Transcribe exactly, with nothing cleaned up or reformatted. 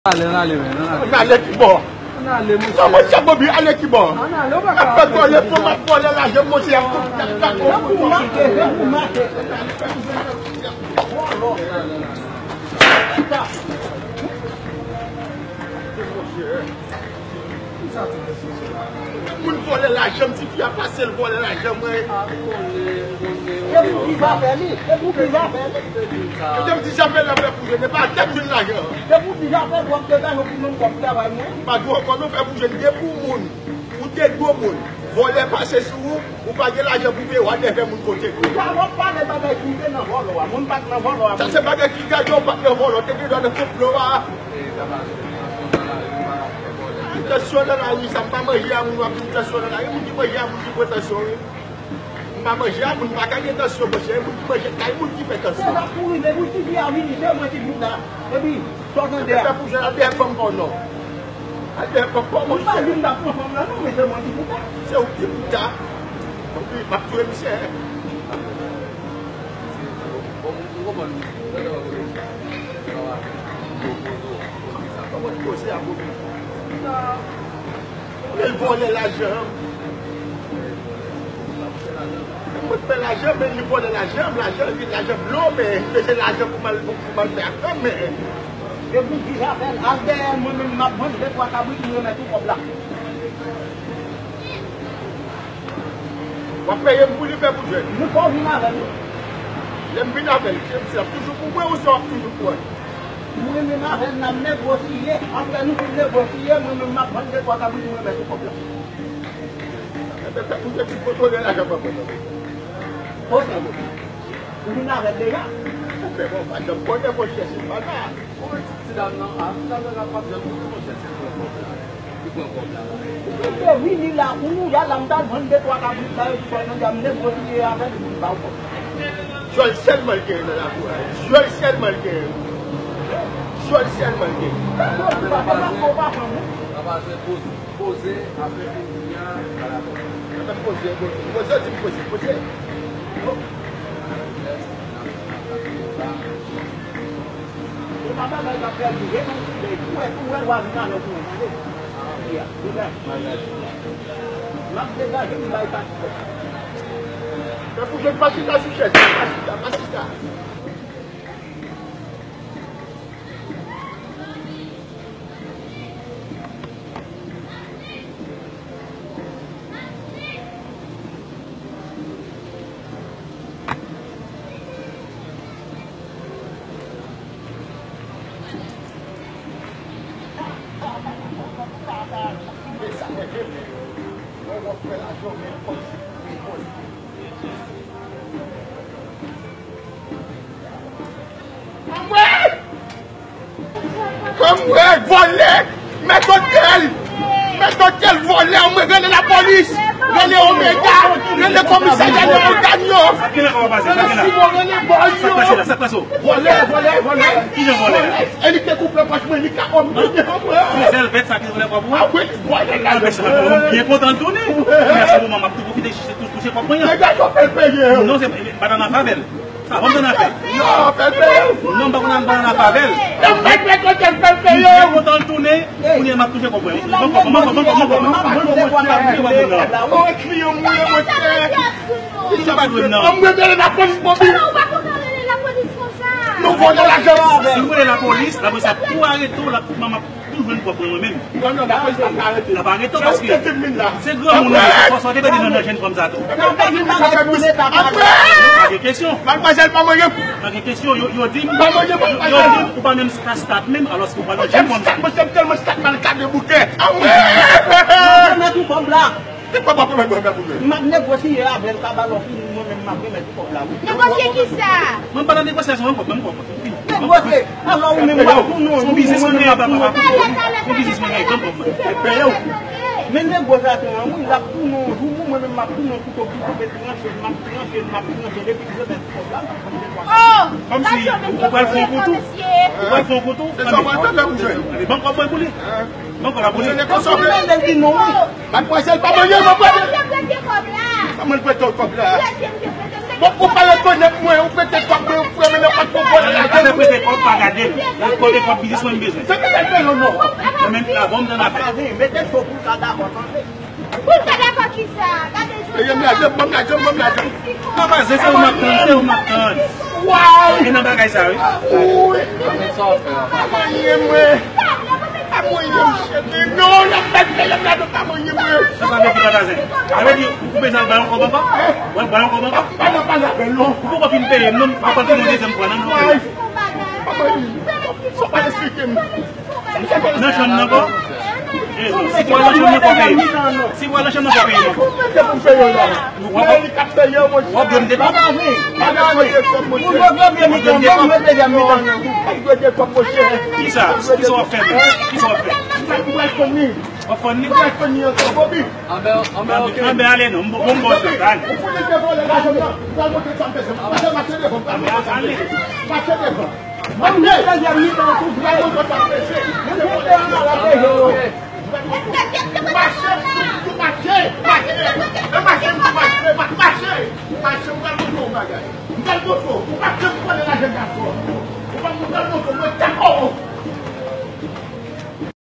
Ale, ann ale, men, ann ale. Ann ale ki bò? Ann ale, monchè. Non, monchè, Bobby, ale ki bò? Ann ale, ou pa ka fè vòlè, fò m ap vòlè lajan, monchè, y ap tout, y ap, y ap. Fè pou mache, fè pou mache. Moun vòlè lajan m, tifi a pase l vòlè lajan mwen. Se pou ti zafè li, se pou ti zafè li. Kite m ti zafè l ap fè pou jwenn, e pa tèt jwenn lajan. Se pou ti zafè l w ap te bay yon pou menm kòb travay mwen. M pa di w ankò non, fè pou jwenn, depi w moun, ou te gwo moun, vòlè pase sou ou, ou pa gen lajan pou peye, w al dèyè fè moun kote. Ou pa wè pale bagay ki te nan vòlò a, moun pa t nan vòlò a. Sa se bagay ki gade w pa t nan vòlò, te gen dwa nan konplo a. Tansyon nan lari sa, m pa manje a moun w ap di m tansyon nan lari, moun ki manje a moun ki pran tansyon wi. M pa manje a moun pa ka gen tansyon, monchè, e moun ki manje kay moun ki fè tansyon. Se sa pou rive, pou ti fi a vini, se mwen ki vin la. Epi, sa w tande a? Fè pou jwenn al dèyè fanm pa w non. Al dèyè fanm pa w, monchè. M pa di m t ap pran fanm nan non, men se mwen ki pou ta. Se ou ki pou ta. Epi, m ap touye misye. Kòman poze a pou li? Li vòlè lajan. Mwen fè lajan, men li vòlè lajan, lajan, li lajan blo, men li bezwen lajan pou m al, pou m al fè afè, men. Depi di zafè l, al dèyè l, mwen menm m ap vann de twa kabrit, m remèt ou kòb la. W ap peye m pou li fè pou jwenn. Nou fò w vin avè l wi. Lè m vin avè l, se, se ap toujou pou mwen ou se w ap toujou pran? Mwen menm avè l n ap negosye, apre nou fin negosye, mwen menm m ap vann de twa kabrit, mwen remèt ou kòb la. Ebyen, fè pou jwenn ti kote w gen lajan ban mwen non. Kote? Ou vin avè l deja? Ebyen, bon, pa janm konnen, monchè, se pa la. Ti dam nan, a, ti dam nan ka p ap janm konnen, monchè, se pran kòb la. Li pran kòb la. Ou te vini la, ou nou ya la, m t al vann de twa kabrit la, epi fè nan dam negosye avè l, pou l ba w kòb. Djòl sèlman l genyen nan lakou a. Djòl sèlman l genyen. Djòl sèlman l genyen. Poze, poze, poze, poze, poze. E pa bagay k ap pèdi, rekonsidere. Ou wè, ou wè, w a vin avèk mwen, tande? Wi, wi, wi. M ap degaje m bay pati. Tankou jèn pa chita sou chèz, pa chita, pa chita. Anmwey! Anmwey, vòlè! Mèt otèl! Mèt otèl, vòlè! Anmwey, rele lapolis! Rele Omega! Rele komisarya Leogàn yo! Rele Simon, rele bòz yo! Vòlè, vòlè, vòlè! E li te koupe pòch mwen, li ka anmwey, anmwey! Vòlè la! Byen kontan l tounen. Touche kòb mwen an. Nèg la yo fè l peye. Non, se pa nan nan favèl. Sa, ban m nan afè. Non, fè l peye. Non, m pa konn nan nan favèl. Nan mèt mèt otèl fè l peye. Li kontan l tounen. Kounye a m ap touche kòb mwen. Ban m kòb mwen, ban m kòb mwen, ban m kòb mwen. Ou yon kliyan mwen, monchè. Ou pa dwe m nan. Ann rele lapolis, Bobby. Non, ou pa konn rele lapolis konsa. Nou vòlè lajan. Si w rele lapolis, lapolis ap tou arete w, l ap tou jwenn kòb mwen menm. Non, non, lapolis pa ka arete. L ap arete w paske se granmoun ou ye, fò sa w te pèdi nan men jèn fanm sa tou. Pa gen kesyon. Madmwazèl, pa manje. Pa gen kesyon, yo, yo di m, yo di m ou pa menm ka stat menm, alòske ou pa nan jèn fanm sa. Mwen se tèlman stat mal ka deboute. Mwen mèt ou kòb la. Se pa pa pwoblèm mwen fè pou mwen. M ap negosye avè l, ka ba l yon fini, mwen menm m ap remèt ou kòb la wi. Negosye kisa? Mwen pa nan negosyasyon ankò, ban m kòb mwen. Negosye, alò ou menm w ap tounen yon jou, mwen menm m ap tounen yon jou. Talè, talè, talè, talè, talè, silvouplè, talè. Men negosyasyon an wi, l ap tounen yon jou, mwen menm m ap tounen yon kouto pou koupe tranche, m ap tranche, m ap tranche, depi l remèt kòb la, m ap fè yon negosye. Oh! Kòmsi ou pral fè yon kouto? Ou pral fè yon kouto? Se sa w pral fè pou jwenn. Ban m kòb mwen pou li. Ban m kòb la pou li. Ou mele l di non wi. Madmwazèl, pa manje, mwen prete. Mwen prete w kòb la. Mwen prete w kòb la. Bon, ou pa rekonèt mwen, ou prete kòb mwen, ou fè men nan pòt pou vòlè la. Afè prete kòb pa gade. Nan kote kòb biznis mwen bezwen. Se ki fè velo non. Mwen menm la bon m nan afè. Mete cho pou l ka dakò tande. Pou l ka dakò kisa? Gade jou. Eye m lajan, ban m lajan, ban m lajan. Nan pa zen, se ou m ap tann, se ou m ap tann. Waw! E nan bagay sa wi. Wi. Pa manyen mwen. Pa manyen m cheri. Non, la fèt mwen, la fèt pa manyen mwen. Sa sa vle di pa ta zen? Sa vle di ou bezwen al bay yon kòb ankò? Ou al bay yon kòb ankò? Pa nan pale avè l non. Ou poko fin peye m non, m poko fin yon dezyèm fwa non. Waw. Pa manyen m. Sa pa esplike m. Nan chanm nan ankò? Eh, si w al nan chanm nan fò peye. Si w al nan chanm nan fò peye. Se pou m peye la. W ap, w ap dwe m depi. W ap dwe m depi. Kisa? Kisa w ap fè menm? Kisa w ap fè? W ap fann li? Anbè, anbè, ok. Anbè, ale non. M bon, m bon, ale. Anbè, ale. Mache devan. Mache. Mache. Mache. Mache. Mache. Mache. Mache. Mache. Ou pral montre yon bagay. Ou pral montre. Ou pa janm pale lajan gason. Ou pa, ou pral montre. Mwen dakò